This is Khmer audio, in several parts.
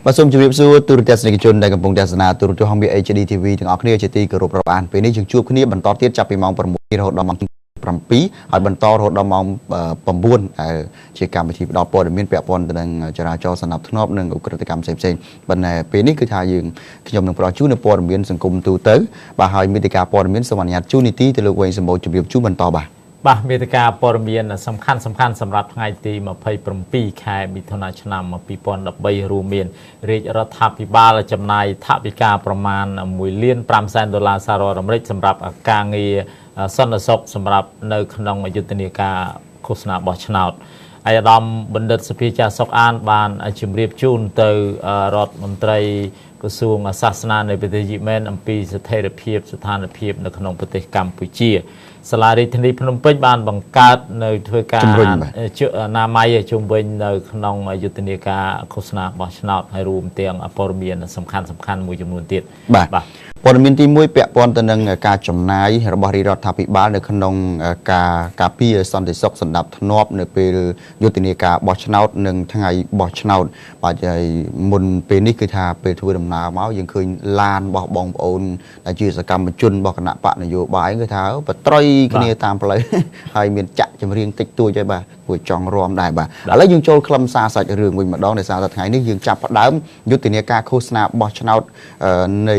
បាទសូមជម្រាបសួរទូរទស្សនិកជនដែលកំពុងទស្សនាទូរទស្សន៍ហងមាស HD TV ទាំងអស់គ្នាជាទីគោរពរាប់អានពេលនេះយើងជួបគ្នាបន្តទៀតចាប់ពីម៉ោង6រហូតដល់ម៉ោង7ហើយបន្តរហូតដល់ម៉ោង9ដែលជាកម្មវិធីផ្ដល់ព័ត៌មានពាក់ព័ន្ធទៅនឹងចរាចរណ៍សណ្ដាប់ធ្នាប់និងឧក្រិដ្ឋកម្មផ្សេងៗប៉ុន្តែពេលនេះគឺថាយើងខ្ញុំនឹងផ្ដល់ជូននូវព័ត៌មានសង្គមទូទៅបាទហើយមេតិការព័ត៌មានសូមអនុញ្ញាតជូននីតិទៅលោកវែងសម្បូរជម្រាបជូនបន្តបាទ បាទមេតិការព័ត៌មានសំខាន់សំខាន់សម្រាប់ថ្ងៃទី27ខែមិថុនាឆ្នាំ2013រួមមានរាជរដ្ឋាភិបាលចំណាយថវិកាប្រមាណ1លាន5សែនដុល្លារសហរដ្ឋអាមេរិកសម្រាប់ការងារសន្តិសុខសម្រាប់នៅក្នុងយុទ្ធនាការឃោសនាបោះឆ្នោតឯកឧត្តមបណ្ឌិតសភាចាសុកអានបានជម្រាបជូនទៅរដ្ឋមន្ត្រីក្រសួងសាសនានៃប្រទេសយីមែនអំពីស្ថិរភាពស្ថានភាពនៅក្នុងប្រទេសកម្ពុជាសាលារាជធានីភ្នំពេញបានបង្កើតនៅធ្វើការ ជំរុញបាទ អនាម័យជុំវិញនៅក្នុងយុទ្ធនាការឃោសនាបោះឆ្នោតហើយរួមទាំងព័ត៌មានសំខាន់សំខាន់មួយចំនួនទៀត បាទ បាទ ព័ត៌មានទី1ពាក់ព័ន្ធទៅនឹងការចំណាយរបស់រាជរដ្ឋាភិបាលនៅក្នុងការការពារសន្តិសុខសណ្ដាប់ធ្នាប់នៅពេលយុទ្ធនាការបោះឆ្នោតនិងថ្ងៃបោះឆ្នោតបាទហើយមុនពេលនេះគឺថាពេលធ្វើដំណើរមកយើងឃើញឡានរបស់បងប្អូនដែលជាសកម្មជនរបស់គណបក្សនយោបាយគឺថាបត្រៃគ្នាតាមផ្លូវ ហើយមានចាក់ចម្រៀងតិចតួចហើយបាទព្រោះចង់រំដែរបាទឥឡូវយើងចូលខ្លឹមសារសាច់រឿងវិញម្ដងដោយសារតែថ្ងៃនេះយើងចាប់ផ្ដើមយុទ្ធនាការឃោសនាបោះឆ្នោតនៃ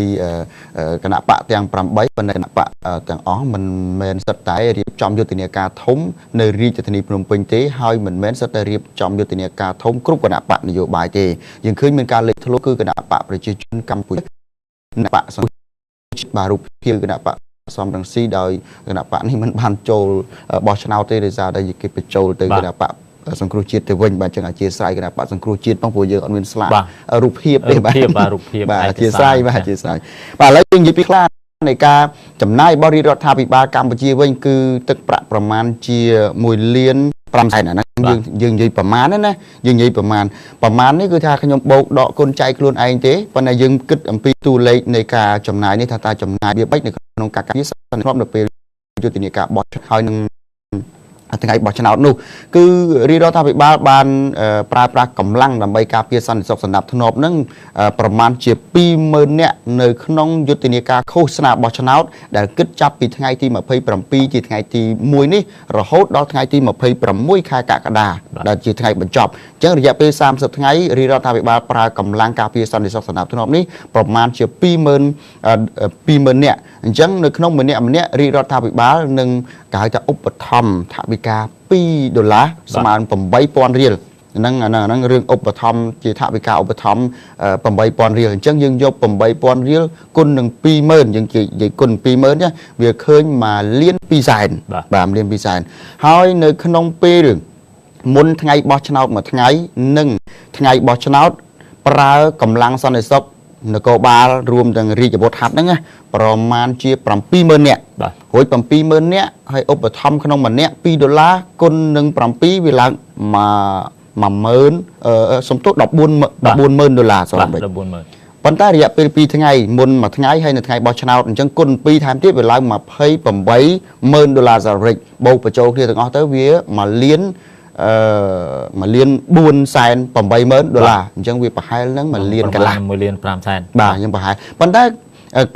គណបក្សទាំង8ប៉ុន្តែគណបក្សទាំងអស់មិនមែនសិតតែរៀបចំយុទ្ធនាការធំនៅរាជធានីភ្នំពេញទេហើយមិនមែនសិតតែរៀបចំយុទ្ធនាការធំគ្រប់គណបក្សនយោបាយទេយើងឃើញមានការលេចធ្លោគឺគណបក្សប្រជាជនកម្ពុជាគណបក្សសង្គ្រោះជាតិបាទរូបភាពគណបក្សសំរងស៊ីដោយគណបក្សនេះមិនបានចូលបោះឆ្នោតទេដោយសារតែគេបញ្ចូលទៅ បាទ គណបក្សសង្គ្រោះជាតិទៅវិញបាទអញ្ចឹងអធិស្ឋានគណបក្សសង្គ្រោះជាតិផងព្រោះយើងអត់មានស្លាក បាទ រូបភាពទេ រូប បាទ ភាពបាទរូបភាព បាទ ឯ អធិស្ឋានបាទ ចា អធិស្ឋានបាទឥឡូវយើងនិយាយពីខ្លះនៃការចំណាយរបស់រាជរដ្ឋាភិបាលកម្ពុជាវិញគឺទឹកប្រាក់ប្រមាណជា1លាន5សែនអាហ្នឹង បាទ យើងយើងនិយាយប្រមាណណាណាយើងនិយាយប្រមាណប្រមាណនេះគឺថាខ្ញុំបូកដកគុណចែកខ្លួនឯងទេប៉ុន្តែយើងគិតអំពីតួលេខនៃការចំណាយនេះថាតើចំណាយវាបិចនៅក្នុងការការពារសន្តិភាពនៅពេលយុទ្ធនាការបោះឆ្នោតហើយនឹងថ្ងៃបោះឆ្នោតនោះគឺរាជរដ្ឋាភិបាលបានប្រើប្រាស់កម្លាំងដើម្បីការពារសន្តិសុខសណ្ដាប់ធ្នាប់នឹងប្រមាណជា20000នាក់នៅក្នុងយុទ្ធនាការឃោសនាបោះឆ្នោតដែលគិតចាប់ពីថ្ងៃទី27ជាថ្ងៃទី1នេះរហូតដល់ថ្ងៃទី26ខែកក្កដា បាទ ដែលជាថ្ងៃបញ្ចប់អញ្ចឹងរយៈពេល30ថ្ងៃរាជរដ្ឋាភិបាលប្រើកម្លាំងការពារសន្តិសុខសណ្ដាប់ធ្នាប់នេះប្រមាណជា20000នាក់អញ្ចឹងនៅក្នុងម្នាក់ម្នាក់រាជរដ្ឋាភិបាលនឹងគេហៅថាឧបត្ថម្ភថវិកា2ដុល្លារស្មើនឹង8000រៀលហ្នឹងអាហ្នឹងអាហ្នឹងរឿងឧបត្ថម្ភជាថវិកាឧបត្ថម្ភ8000រៀលអញ្ចឹងយើងយក8000រៀលគុណនឹង20000យើងនិយាយគុណ20000ណាវាឃើញ1លាន2សែន បាទ បាទ1លាន2សែនហើយនៅក្នុងពេលមុនថ្ងៃបោះឆ្នោតមួយថ្ងៃនិងថ្ងៃបោះឆ្នោតប្រើកម្លាំងសន្តិសុខនគរបាលរួមទាំងរាជអាវុធហត្ថហ្នឹងណាប្រមាណជា70000នាក់ បាទ រួច70000នាក់ហើយឧបត្ថម្ភក្នុងម្នាក់2ដុល្លារគុណនឹង7វាឡើង10000សំទោស14 140,000ដុល្លារ បាទ សម្រាប់ 140,000 ប៉ុន្តែរយៈពេល2ថ្ងៃមុនមួយថ្ងៃហើយនៅថ្ងៃបោះឆ្នោតអញ្ចឹងគុណ2ថែមទៀតវាឡើង280,000ដុល្លារសហរដ្ឋអាមេរិកបូកបញ្ចូលគ្នាទាំងអស់ទៅវា1លានអឺ1លាន4សែន80000ដុល្លារអញ្ចឹងវាប្រហែលនឹង1លានកន្លះ 1លាន5សែន បាទខ្ញុំប្រហែលប៉ុន្តែ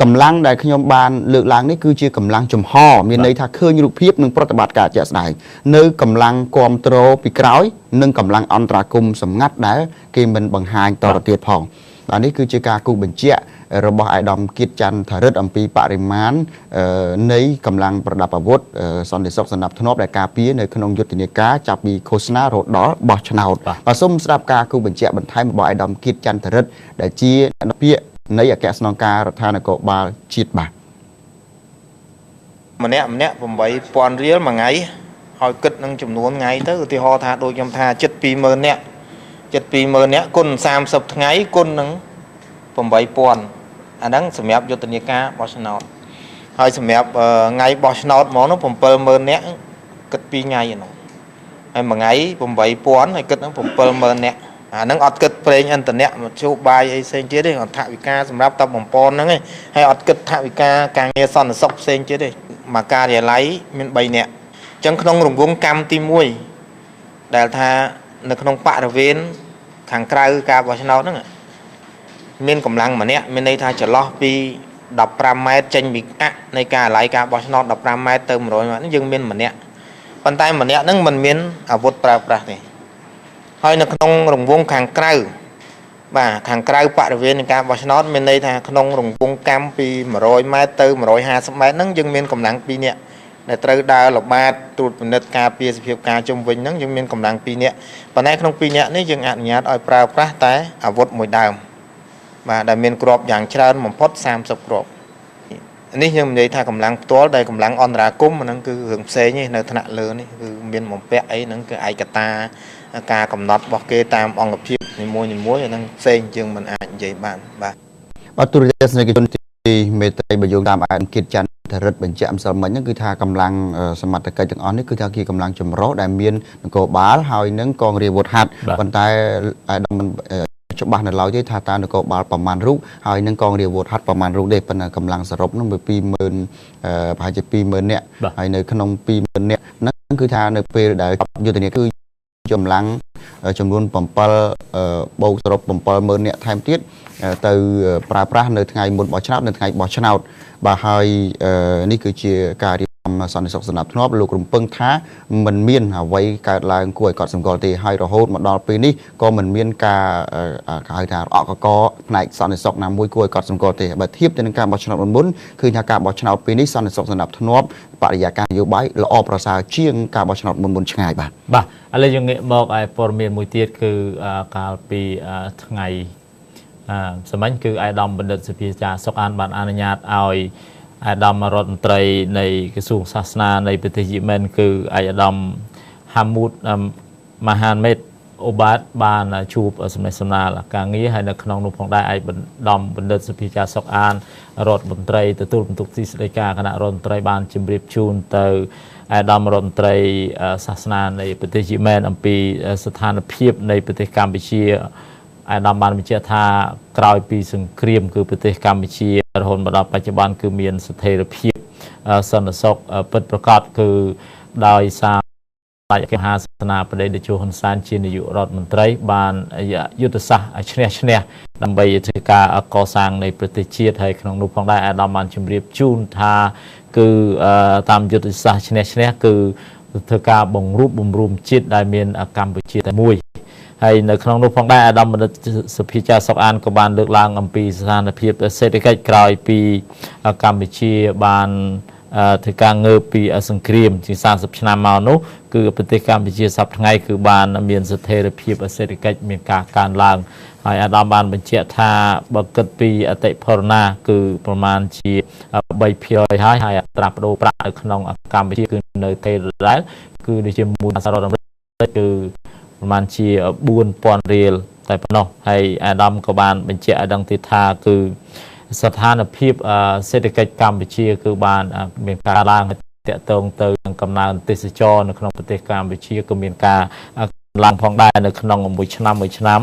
កម្លាំងដែលខ្ញុំបានលើកឡើងនេះគឺជាកម្លាំងចំហមានន័យថាឃើញរូបភាពនិងប្រតិបត្តិការជាក់ស្ដែងនៅកម្លាំងគ្រប់គ្រងពីក្រោយនិងកម្លាំងអន្តរាគមន៍សម្ងាត់ដែលគេមិនបង្ហាញតទៅទៀតផងបាទនេះគឺជាការគូសបញ្ជាក់របស់អាយដាមគៀតច័ន្ទថារិទ្ធអំពីបរិមាណនៃកម្លាំងប្រដាប់អាវុធសន្តិសុខសណ្ដាប់ធ្នាប់ដែលការពារនៅក្នុងយុទ្ធនាការចាប់ពីឃោសនារហូតដល់បោះឆ្នោត បាទ បាទសូមស្ដាប់ការគូសបញ្ជាក់បន្ថែមរបស់អាយដាមគៀតច័ន្ទថារិទ្ធដែលជាអ្នកពាក្យនៃអគ្គស្នងការរដ្ឋានគរបាលជាតិបាទ ម្នាក់ម្នាក់8000រៀលមួយថ្ងៃឲ្យគិតនឹងចំនួនថ្ងៃទៅឧទាហរណ៍ថាដូចខ្ញុំថាជិត20000នាក់ជិត20000នាក់គុណ30ថ្ងៃគុណនឹង8000អាហ្នឹងសម្រាប់យុទ្ធនាការបោះឆ្នោតហើយសម្រាប់ថ្ងៃបោះឆ្នោតហ្មងនោះ70000នាក់គិត2ថ្ងៃហ្នឹងហើយមួយថ្ងៃ8000ហើយគិតនឹង70000នាក់អាហ្នឹងអត់គិតប្រេងឥន្ធនៈមធ្យោបាយអីផ្សេងទៀតទេអត់ថវិកាសម្រាប់តែបំពន់ហ្នឹងឯងហើយអត់គិតថវិកាការងារសន្តិសុខផ្សេងទៀតទេមួយការិយាល័យមាន3នាក់អញ្ចឹងក្នុងរង្វង់កម្មទី1ដែលថានៅក្នុងបរិវេណខាងក្រៅការបោះឆ្នោតហ្នឹង មានកម្លាំងម្នាក់មានន័យថាចន្លោះពី15ម៉ែត្រចេញពីអនៃការអាល័យការបោះឆ្នោត15ម៉ែត្រទៅ100ម៉ែត្រយើងមានម្នាក់ប៉ុន្តែម្នាក់ហ្នឹងមិនមានអាវុធប្រើប្រាស់ទេហើយនៅក្នុងរង្វង់ខាងក្រៅបាទខាងក្រៅបរិវេណនៃការបោះឆ្នោតមានន័យថាក្នុងរង្វង់កាំពី100ម៉ែត្រទៅ150ម៉ែត្រហ្នឹងយើងមានកម្លាំង2នាក់ដែលត្រូវដើរល្បាតត្រួតពិនិត្យការពារសភាពការជុំវិញហ្នឹងយើងមានកម្លាំង2នាក់ប៉ុន្តែក្នុង2នាក់នេះយើងអនុញ្ញាតឲ្យប្រើប្រាស់តែអាវុធមួយដើមបាទដែលមានគ្រាប់យ៉ាងច្រើនបំផុត30គ្រាប់នេះខ្ញុំនិយាយថាកម្លាំងផ្ទាល់ដែលកម្លាំងអន្តរាគមន៍ហ្នឹងគឺរឿងផ្សេងទេនៅថ្នាក់លើនេះគឺមានបំពាក់អីហ្នឹងគឺឯកតាការកំណត់របស់គេតាមអង្គភាពនីមួយៗអាហ្នឹងផ្សេងជាងមិនអាចនិយាយបានបាទ បាទទូរទស្សនិកជនទីមេត្រីបើយោងតាមអានគិតចន្ទរិទ្ធបញ្ជាក់ម្សិលមិញហ្នឹងគឺថាកម្លាំងសមត្ថកិច្ចទាំងអស់នេះគឺថាជាកម្លាំងចម្រុះដែលមាននគរបាលហើយនឹងកងរាជអាវុធហត្ថប៉ុន្តែអាដាមមិនច្បាស់នៅឡើយទេថាតើនគរបាលប្រមាណរូបហើយនឹងកងរាជអាវុធហត្ថប្រមាណរូបទេប៉ុន្តែកម្លាំងសរុបនោះវា20000ប្រហែលជា20000នាក់ហើយនៅក្នុង20000នាក់ហ្នឹងគឺថានៅពេលដែលយុទ្ធនាការគឺកម្លាំងចំនួន7បូកសរុប70000នាក់ថែមទៀតទៅប្រើប្រាស់នៅថ្ងៃមុនបោះឆ្នោតនៅថ្ងៃបោះឆ្នោតបាទហើយនេះគឺជាការរៀបចំសន្តិសុខសណ្ដាប់ធ្នាប់លោករំពឹងថាมันមានអ្វីកើតឡើងគួរឲ្យកត់សម្គាល់ទេហើយរហូតមកដល់ពេលនេះក៏มันមានការគេហៅថាអកកផ្នែកសន្តិសុខណាមួយគួរឲ្យកត់សម្គាល់ទេបើធៀបទៅនឹងការបោះឆ្នោតមុនឃើញថាការបោះឆ្នោតពេលនេះសន្តិសុខសណ្ដាប់ធ្នាប់បរិយាកាសនយោបាយល្អប្រសើរជាងការបោះឆ្នោតមុនឆ្ងាយបាទ បាទឥឡូវយើងងាកមកឯព័ត៌មានមួយទៀតគឺកាលពីថ្ងៃសម័យគឺអាយដាមបណ្ឌិតសភាចាសុកអានបានអនុញ្ញាតឲ្យអាយដាមរដ្ឋមន្ត្រីនៃក្រសួងសាសនានៃប្រទេសយេម៉ែនគឺអាយដាមហាមូតម៉ាហាមេតអូបាតបានជួបសំណេះសំណាលការងារហើយនៅក្នុងនោះផងដែរឯកឧត្តមបណ្ឌិតសភាចាសុកអានរដ្ឋមន្ត្រីទទួលបន្ទុកទីស្តីការគណៈរដ្ឋមន្ត្រីបានជម្រាបជូនទៅអាយដាមរដ្ឋមន្ត្រីសាសនានៃប្រទេសយេម៉ែនអំពីស្ថានភាពនៃប្រទេសកម្ពុជាអាយដាមបានបញ្ជាក់ថាក្រោយពីសង្គ្រាមគឺប្រទេសកម្ពុជារហូតមកដល់បច្ចុប្បន្នគឺមានស្ថិរភាពសន្តិសុខពិតប្រាកដគឺដោយសារដាច់មហាសេនាបតីតេជោហ៊ុនសែនជានាយករដ្ឋមន្ត្រីបានយុទ្ធសាស្ត្រឈ្នះឈ្នះដើម្បីធ្វើការកសាងនៃប្រទេសជាតិហើយក្នុងនោះផងដែរអាដាមបានជម្រាបជូនថាគឺតាមយុទ្ធសាស្ត្រឈ្នះឈ្នះគឺធ្វើការបង្រួបបង្រួមជាតិដែលមានកម្ពុជាតែមួយហើយនៅក្នុងនោះផងដែរអាដាមបណ្ឌិតសភាចាសុកអានក៏បានលើកឡើងអំពីស្ថានភាពសេដ្ឋកិច្ចក្រោយពីកម្ពុជាបានធ្វើការងើបពីសង្គ្រាមជាង30ឆ្នាំមកនោះគឺប្រទេសកម្ពុជាសប្តាហ៍ថ្ងៃគឺបានមានស្ថិរភាពសេដ្ឋកិច្ចមានការកើនឡើងហើយអាដាមបានបញ្ជាក់ថាបើគិតពីអតិផរណាគឺប្រមាណជា3%ហើយហើយអត្រាប្តូរប្រាក់នៅក្នុងកម្ពុជាគឺនៅទេដដែលគឺដូចជាមួយសហរដ្ឋអាមេរិកគឺប្រមាណជា4000រៀលតែប៉ុណ្ណោះហើយអាដាមក៏បានបញ្ជាក់ឲ្យដឹងទៀតថាគឺស្ថានភាពសេដ្ឋកិច្ចកម្ពុជាគឺបានមានការឡើងតាក់ទងទៅនឹងកំណើនទេសចរនៅក្នុងប្រទេសកម្ពុជាក៏មានការឡើងផងដែរនៅក្នុងមួយឆ្នាំមួយឆ្នាំ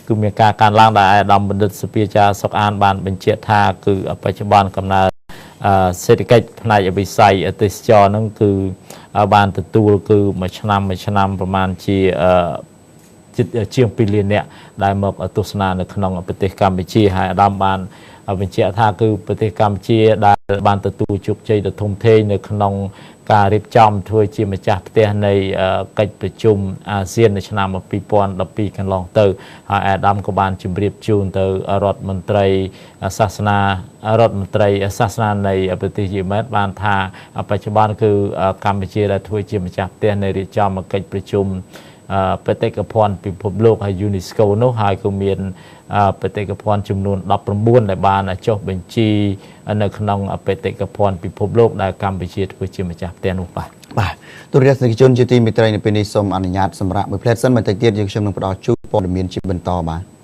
គឺមានការកើនឡើងដែលអាដាមបណ្ឌិតសភាចាសុកអានបានបញ្ជាក់ថាគឺបច្ចុប្បន្នកំណើនសេដ្ឋកិច្ចផ្នែកវិស័យទេសចរហ្នឹងគឺបានទទួលគឺមួយឆ្នាំមួយឆ្នាំប្រមាណជាជាង2លាននាក់ដែលមកទស្សនានៅក្នុងប្រទេសកម្ពុជាហើយអាដាមបានបញ្ជាក់ថាគឺប្រទេសកម្ពុជាដែលបានទទួលជោគជ័យដ៏ធំធេងនៅក្នុងការរៀបចំធ្វើជាម្ចាស់ផ្ទះនៃកិច្ចប្រជុំអាស៊ាននៅឆ្នាំ2012កន្លងទៅហើយអាដាមក៏បានជម្រាបជូនទៅរដ្ឋមន្ត្រីសាសនារដ្ឋមន្ត្រីសាសនានៃប្រទេសយេម៉ែនបានថាបច្ចុប្បន្នគឺកម្ពុជាដែលធ្វើជាម្ចាស់ផ្ទះនៃរៀបចំកិច្ចប្រជុំបេតិកភណ្ឌពិភពលោកហើយ UNESCO នោះហើយក៏មានបេតិកភណ្ឌចំនួន19ដែលបានចុះបញ្ជីនៅក្នុងបេតិកភណ្ឌពិភពលោកដែលកម្ពុជាធ្វើជាម្ចាស់ផ្ទះនោះបាទ បាទទូរទស្សនិកជនជាទីមេត្រីនៅពេលនេះសូមអនុញ្ញាតសម្រាប់មួយផ្លែសិនបន្តិចទៀតយើងខ្ញុំនឹងផ្ដល់ជូនព័ត៌មានជាបន្តបាទ។